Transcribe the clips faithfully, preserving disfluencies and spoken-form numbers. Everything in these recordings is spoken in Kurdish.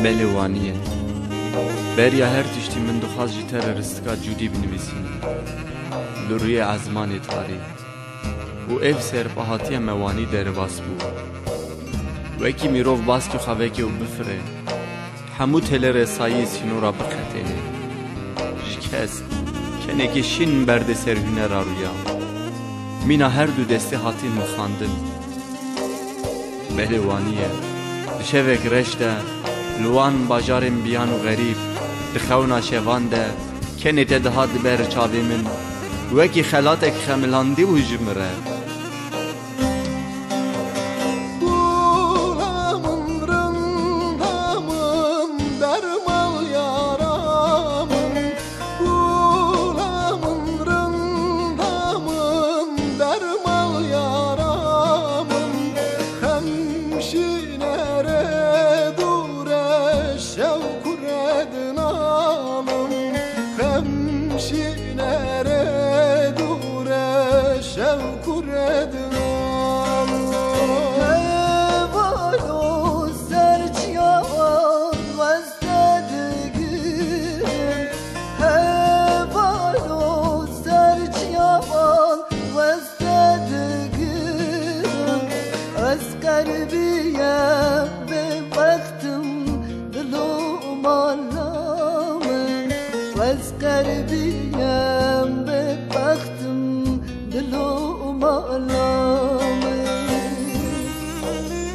Belê wanî ye. Beriya her tiştî min dixwast ji te re ristika cûdî binivîsînim. Li rûyê ezmanê tarî. Û ev serpahatiya me wanî derbas bû. Wekî mirov baskî xwe veke û bifire. Hemû têlerêsayî sînora biqetêne. Ji kes kenekê şîn berdê ser hunera rûya. Mîna her du destê hatin mixandin. Belê wanî ye. Di şevek reş de, li wan bajarên biyan û xerîb, di xewna şevan de, kenê te dihat di ber çavê min. Wekî xelatek xemilandî bû ji min re. Gula min, rinda min, dermal yara min. Gula min, rinda min, dermal yara min. Xem şîne re dûre, şewk û re dinalim. Xem şîne re dûre, şewk û re dinalim. Heval û serçiyan weste digirim. Heval û serçiyan weste digirim. Ez qerbiyem bêbextim, dil û mala min. Ez qerbiyem bêbextim, dil û mala min.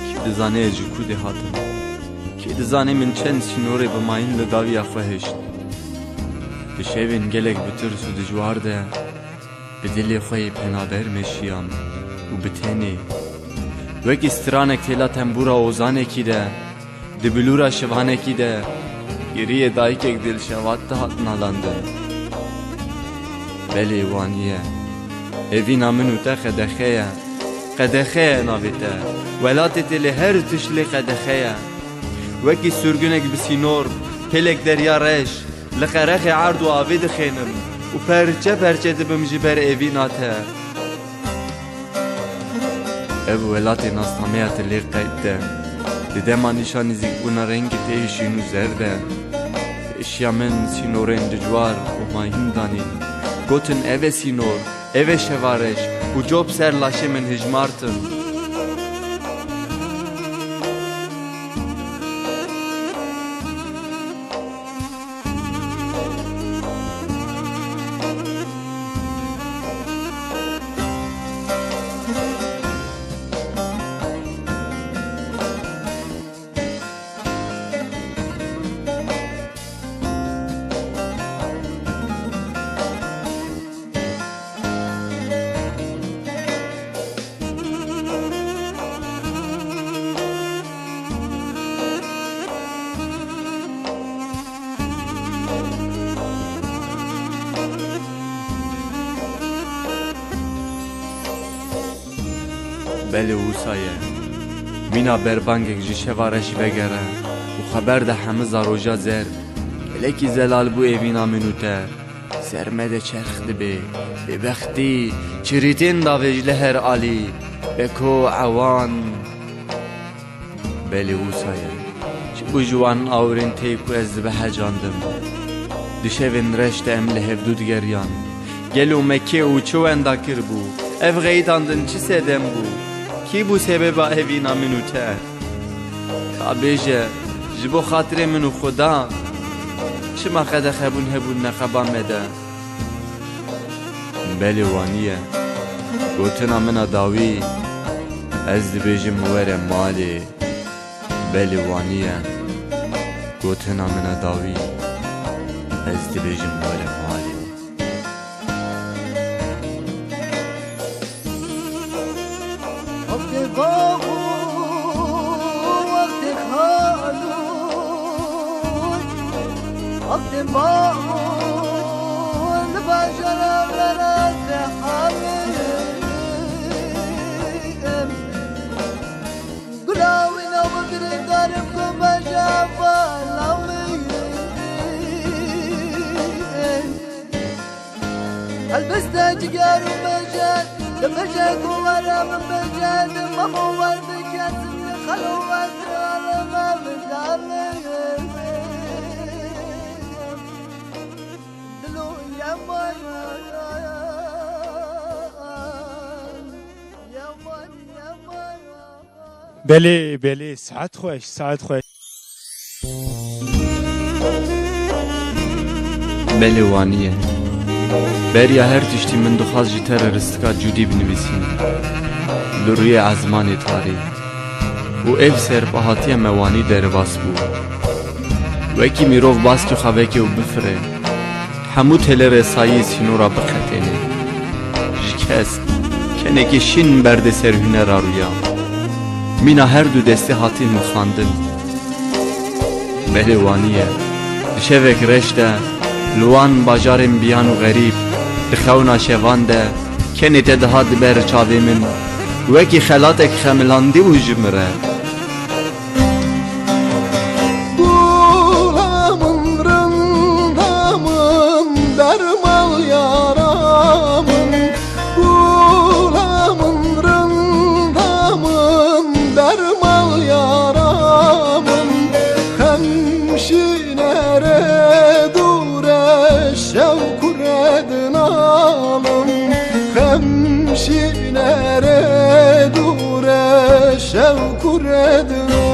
Kî dizane ez ji ku dê hatim? Kî dizane min çend sînorê bi mayîn li dawiya xwe hişt? Di şevên gelek bi tirs û dijwar de, bi dilê xwe yê penaber meşiyam û bi tenê, wekî stranek têla tembûra ozanekî de, di bilûra şivanekî de, giriyê dayikek dilşewat dihat nalandin. Belê wanî ye. Evîna min û te qedexe ye. Qedexe ye navê te. Welatê te lê her tişt lê qedexe ye. Wekî surgunek bi sînor, pêlek derya reş, li qerexê erd û avê dixênim û perçe perçe dibim ji ber evîna te. Ev welatê nasnameya te lê qeyd de, di dema nîşa nîzîkbûna rengê te yê şîn û zer de, pêşiya min sînorên dijwar û mayîn danîn. Gotin, ev e sînor, ev e şeva reş û cop ser laşê min hijmartin. Belê wisa ye. Mîna berbangek ji şeva reş vegere û xeber de hemiza roja zer. Gelekî zelal bû evîna min û te. Ser me de çerx dibe, bêbextî, çirîtên davêj li her alî, beko ewan. Belê wisa ye. Çi bû ji wan awirên tê ku ez dibehecandim? Di şevên reş de em li hevdû digeriyan. Gelo me kê û çi wenda kiribû? Ev xeyitandin çi sedem bû? Kî bû sebeba evîna min û te? Ka bêje, ji bo xatirê min û Xuda, çima qedexebûn hebûn neqeba me de? Belê wanî ye. Gotina min a dawî, ez dibêjim were malê. Belê wanî ye. Gotina min a dawî, ez dibêjim were malê. Wextê bax û wextê xalû, wextê bax û li bajara Berat de xalê. Gula wîna bi girêdarim ku beja bala min. Helbeste ciger û beje, di beje ku were min beje, di mexo wer dike. Belê, belê, saet xweş, saet xweş. Belê, wanî ye. Beriya her tiştî min dixwast ji te re ristika Cûdî binivîsînim. Li rûyê ezmanê tarî. Û ev serpahatiya me wanî derbas bû. Wekî mirov baskî xwe veke û bifire. Hemû têlê resayî sînora biqetêne. Ji kes, kenekê şîn berde ser hunera rûya. Mîna her du destê hatin mixandin. Belê, wanî ye. Di şevek reş de, li wan bajarên biyan û xerîb, di xewna şevan de, kenê te dihat di ber çavê min, wekî xelatek xemilandî bû ji min re. Gula min, rinda min, dermal yara min. Gula min, rinda min, dermal yara min. Xem şîne re dûre, şewk re dinalim. Xem şîne re dûre, şewk re dinalim.